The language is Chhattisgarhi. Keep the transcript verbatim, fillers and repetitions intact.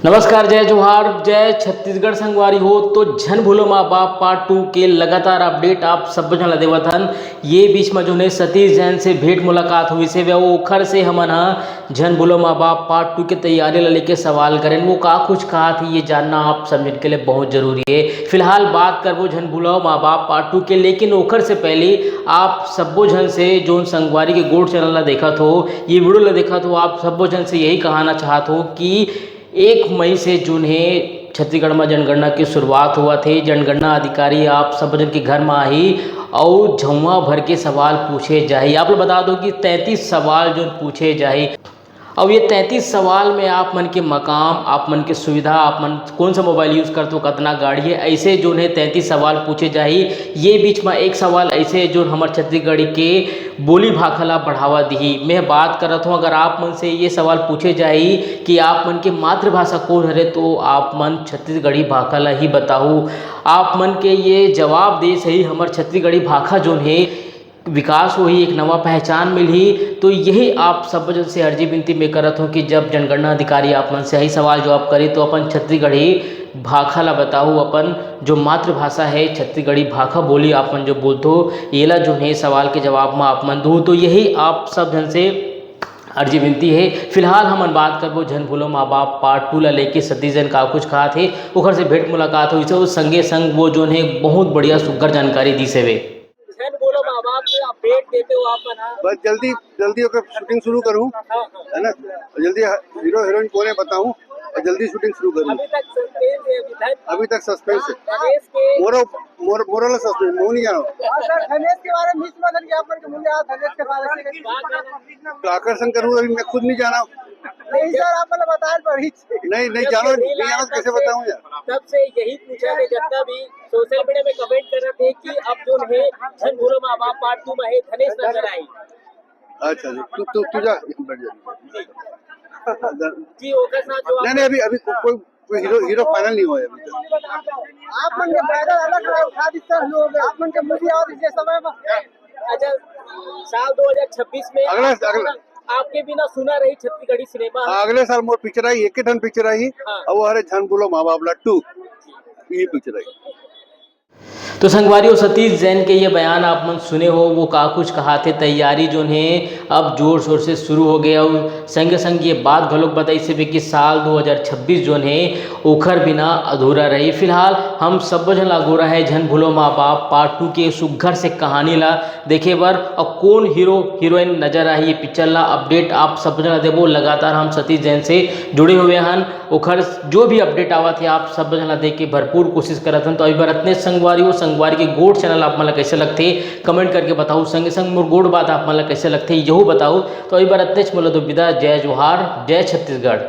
नमस्कार, जय जोहार, जय छत्तीसगढ़ संगवारी हो। तो झन भूलो माँ बाप पार्ट टू के लगातार अपडेट आप सब झन ला देवत हन। ये बीच में जो है सतीश जैन से भेंट मुलाकात हुई से, वो ओखर से हमन हा झन भूलो माँ बाप पार्ट टू के तैयारी ला लेके सवाल करें। वो का कुछ कहा थी, ये जानना आप सब झन के लिए बहुत जरूरी है। फिलहाल बात करबो झन भूलो माँ बाप पार्ट टू के, लेकिन ओखर से पहले आप सब्बो झन से जोन संगवारी के गोड चैनल ला देखत हो, ये वीडियो ला देखत हो, आप सब्बो झन से यही कहना चाहत हो कि एक मई से जोन हे छत्तीसगढ़ में जनगणना की शुरुआत होवत हे। जनगणना अधिकारी आप सब जन के घर में आही अउ झउवा भर के सवाल पूछे जाही। आप लोग बता दो कि तैंतीस सवाल जोन पूछे जाही। अब ये तैंतीस सवाल में आप मन के मकाम, आप मन के सुविधा, आप मन कौन सा मोबाइल यूज करते हो, कितना गाड़ी है, ऐसे जोन हे तैंतीस सवाल पूछे जाही। ये बीच में एक सवाल ऐसे हे जोन हमर छत्तीसगढ़ी के बोली भाखा ला बढ़ावा दिही। मैं बात करत हूँ, अगर आप मन से ये सवाल पूछे जाही कि आप मन के मातृभाषा कौन हरे, तो आप मन छत्तीसगढ़ी भाखा ला ही बताहू। आप मन के ये जवाब दे सही हमर छत्तीसगढ़ी भाखा जोन हे विकास होही, एक नवा पहचान मिलही। तो यही आप सब जन से अर्जी विनती मैं करत हूँ कि जब जनगणना अधिकारी आप मन से यही सवाल जवाब करे तो अपन छत्तीसगढ़ी भाखा ला बताहू, अपन जो मातृभाषा है छत्तीसगढ़ी भाखा बोली आप मन जो बोलथो, येला जो है सवाल के जवाब में आप मन दू। तो यही आप सब जन से अर्जी विनती है। फिलहाल हमन बात करबो झन भूलो माँ बाप पार्ट टू ला लेके सतीश जैन का कुछ कहा थे, ओखर से भेंट मुलाकात हुई से, उस संगे संग वो जो है बहुत बढ़िया सुग्घर जानकारी दी से वे। झन भूलो माँ बाप के अपडेट देते हो आप मन हा। बस जल्दी, जल्दी ओकर शूटिंग शुरू करूँ, हाँ, हाँ। है ना? जल्दी हीरो हीरोइन कौन है बताऊँ और जल्दी शूटिंग शुरू करूँ। अभी तक सस्पेंस है, अभी तक। अभी तक सस्पेंस है। धनेश के मोरो, मोर, मोरल सस्पेंस, मैं नहीं जाना। हाँ सर, धनेश के बारे में मिस मदन के आप मन के मूल्य, हाँ, धनेश के बारे में। का, का, का? तो आकर्षण करूँ, अभी मैं खुद नहीं जाना। नहीं सर, आप मतलब बताए पड़ी। नहीं, नहीं जब जानो, से reel नहीं आया, जानो, तब कैसे से, बताऊँ यार? तब से यही पूछा थे, जितना भी सोशल मीडिया में कमेंट कर रहे थे कि अब जो है झन भूलो माँ बाप पार्ट टू में है धनेश नजर आई। अच्छा जी, तू, तू, तू जा, बैठ जा। जी, ओकर साथ जो नहीं, आप नहीं, अभी, अभी को-, कोई, कोई हीरो, हीरो फाइनल नहीं हुआ है अभी तक। आप मन के पैदल अलग रहा, उठा दी सर लोग, आप मन के मूवी और इस समय में। अच्छा, साल दो हज़ार छब्बीस में अगला, अगला। आपके बिना सुना रही छत्तीसगढ़ी सिनेमा। हाँ, अगले साल मोर पिक्चर आई, एक ही ठन पिक्चर आई, हाँ। और वो हरे झन भूलो माँ बाप ला टू, ये पिक्चर आई। तो संगवारी हो, सतीश जैन के ये बयान आप मन सुने हो, वो का कुछ कहा थे। तैयारी जोन हे अब जोर शोर से शुरू हो गया। और संगे संग ये बात घलोक बताई से भी कि साल दो हज़ार छब्बीस जोन हे ओखर बिना अधूरा रही। फिलहाल हम सब्बो झन ला गोरा है झन भूलो माँ बाप पार्ट टू के सुग्घर से कहानी ला देखे बर, और कौन हीरो हीरोइन नजर आही ये पिक्चर ला। अपडेट आप सब्बो झन ला देबो। लगातार हम सतीश जैन से जुड़े हुए हन, ओखर जो भी अपडेट आवत हे आप सब्बो झन ला दे के भरपूर कोशिश करत हन। तो अभी बर अतने संगवारी हो। संगवारी के गोड चैनल आप मन ला कैसे लगथे कमेंट करके बताओ। संगे संग मोर गोड बात आप मन ला कैसे लगथे यहू बताओ। तो अभी बर अतनेच, मोला दो विदा। जय जोहार, जय छत्तीसगढ़।